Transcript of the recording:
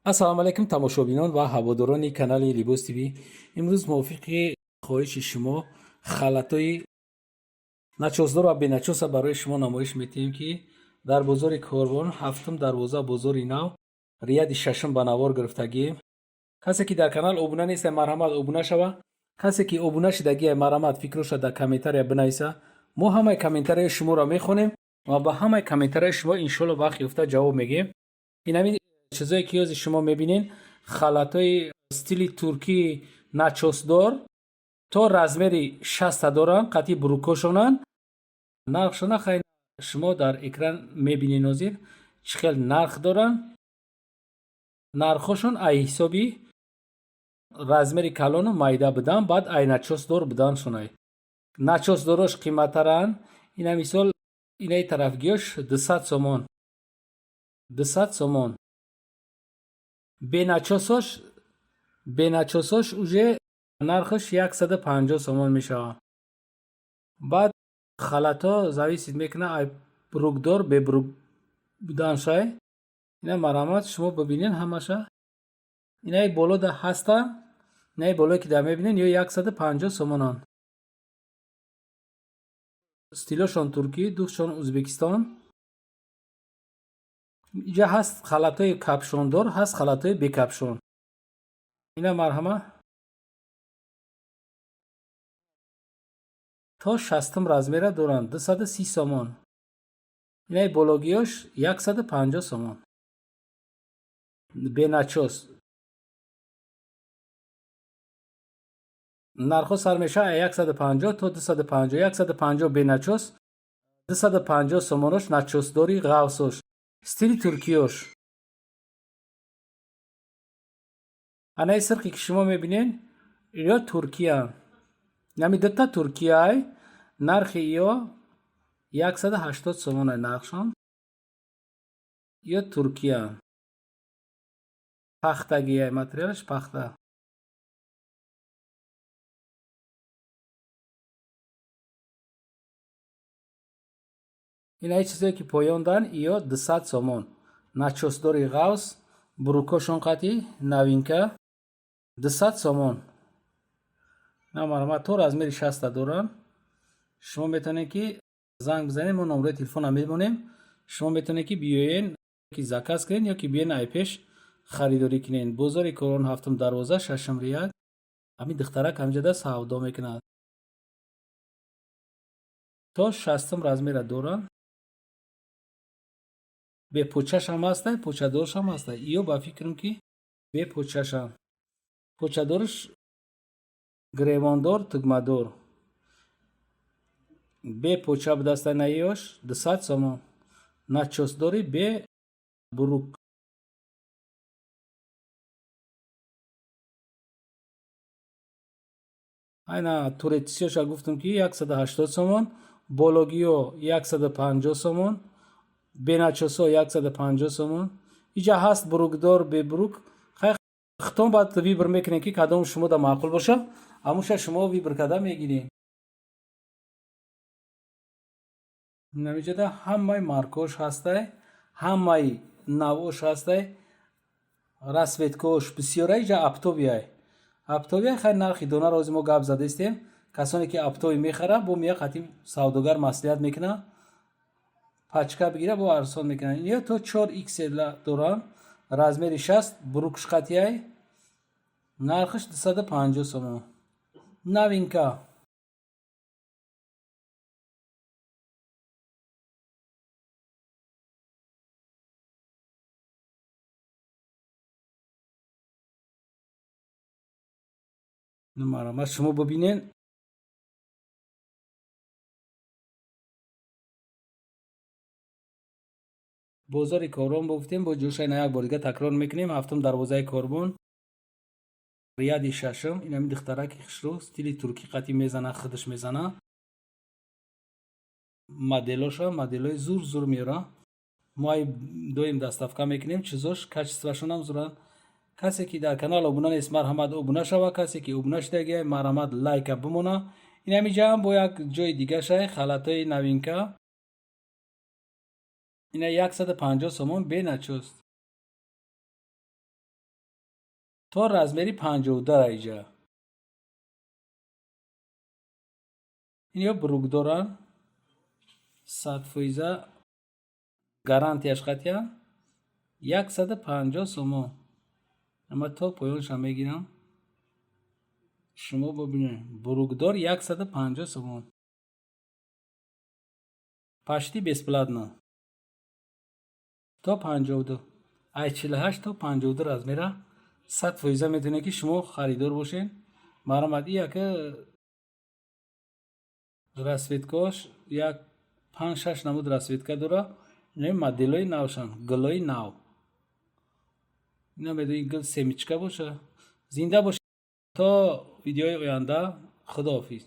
Ассалому алайкум, тамошобинон ва ҳаводорони канали Либос ТВ. Имрӯз мувофиқи хоҳиши шумо халатҳои начосдор ва беначоса барои шумо намоиш метиҳем, ки дар бозори Корвон, ҳафтум дарвоза, бозори нав, ряди шашум ба навор гирифтагием. Касе ки дар канал обуна нест, марҳамат, обуна шава. Касе ки обуна шидагия, марҳамат, фикроша дар комментария бинависа. Мо ҳамаи комментарияи шуморо мехонем ва ба ҳамаи комментарияи шумо иншоалло вақт ёфта ҷавоб мегӯем. Инами чизое ки ёзи шумо мебинед, халатҳои стили туркии начосдор то размери 60-та доранд, қатъи брюкошонанд. Нархшона хай шумо дар экран мебинед, ҳозир чӣ хел нарх доранд. Нархҳошон ай ҳисоби размери калону майда будан, баъд ай начосдор буданшонай. Начосдорош қиматтаранд. Ина мисол, инаи тарафгиёш 200 сомон, 200 сомон. Беначосош уже нархаш 150 сомон мешавад. Баъд халатҳо зависит мекунад ай брюкдор, бебрюк буданшай. Ина марҳамат, шумо бибинед ҳамаша. Инаи болода ҳаста, инаи болое ки дар мебинед, ё 150 сомонанд. Стилошон туркӣ, духтшон Ӯзбекистон. Инҷа ҳаст халатҳои капюшондор, ҳаст халатҳои бекапюшон. Ина марҳамат, то 60-ум размера доранд, 230 сомон. Инаи бологиёш 150 сомон, беначос. Нархҳо сар мешавад 150 то 250. 150 беначос, 250 сомонош начосдори ғавсош, стили туркиёш. Анаи сирқе ки шумо мебинед, иё туркиянд. Нами дута туркияй, нархи иё 180 сомонай нархшон. Иё туркиянд, пахтагиай, материалаш пахта. Инаи чизое ки поён дан, иё 200 сомон, начосдори ғавс, брюкошон қатъи новинка, 200 сомон. На марҳамат, то размери 60-та доранд. Шумо метавонед ки занг бизанед, мо номерои телефонро мемонем. Шумо метавонед ки биёен ки заказ кунед ё ки биёен айпеш харидорӣ кунед. Бозори Корвон, ҳафтум дарвоза, шашум ряд. Ҳамин духтарак ҳаминҷода савдо мекунад. То 60-ум размера доранд. Бепочашам ҳастай, почадоршам ҳастай. Иё ба фикрам ки бепочашам. Почадорш гиребондор, тугмадор. Бепоча будастай наиёш 200 сомон. Начосдори бе брюк. Айна турецкиёша гуфтам ки 180 сомон, бологиё 150 сомон, беначосо 150 сомон. Иҷа ҳаст брюкдор, бебрюк. Хай, хитон баъд выбор мекунем ки кадом шумо да маъқул боша, ҳамуша шумо выбор карда мегирем. Инамиҷода ҳамаи маркош ҳастай, ҳамаи навъош ҳастай, расцветкош бисёра. Иҷа оптовыйай. Оптовыйай, хай, нархи донаро ҳозир мо гап задастем. Касоне ки оптовый мехарад, бо мея қатъи савдогар маслиҳат мекунад, пачка бигира, бо арзон мекунад. Иё то чор XL доранд, размери 60, брюкш қатъияй, нархаш 250 сомон. Новинка. Марҳамат, шумо бибинед. Бозори Корвон гуфтем, бо ҷӯшай на як бор дига такрор мекунем: ҳафтум дарвозаи Корвон, ряди шашум. Инами духтараки хушрӯ стили туркӣ қатъи мезана, худаш мезана. Моделоша моделои зур зур меёра. Мо ай доим доставка мекунем, чизош качествошонам зуранд. Касе ки дар канал обуна нест, марҳамат, обуна шава. Касе ки обуна шудагиай, марҳамат, лайка бимона. Инамиҷаам бо як ҷои дигашай, халатҳои новинка. Ина 150 сомон беначост. То размери 52 иҷа. Ин брюк доранд, 100%-а гарантияш қатъян, 150 сомон. Ама то поёнша мегирам, шумо бибинед. Брюкдор 150 сомон, почти бесплатно. То 52, ай 48 то 52 размера 100%-а метавонед, ки шумо харидор бошед. Марҳамат. И яка расцветкаош як панҷ, шаш намуд расцветка дора. Ин моделҳои навшан, гулҳои нав. Ина медонӣ, гул семечка боша. Зинда бошед то видеои оянда. Худоҳофиз.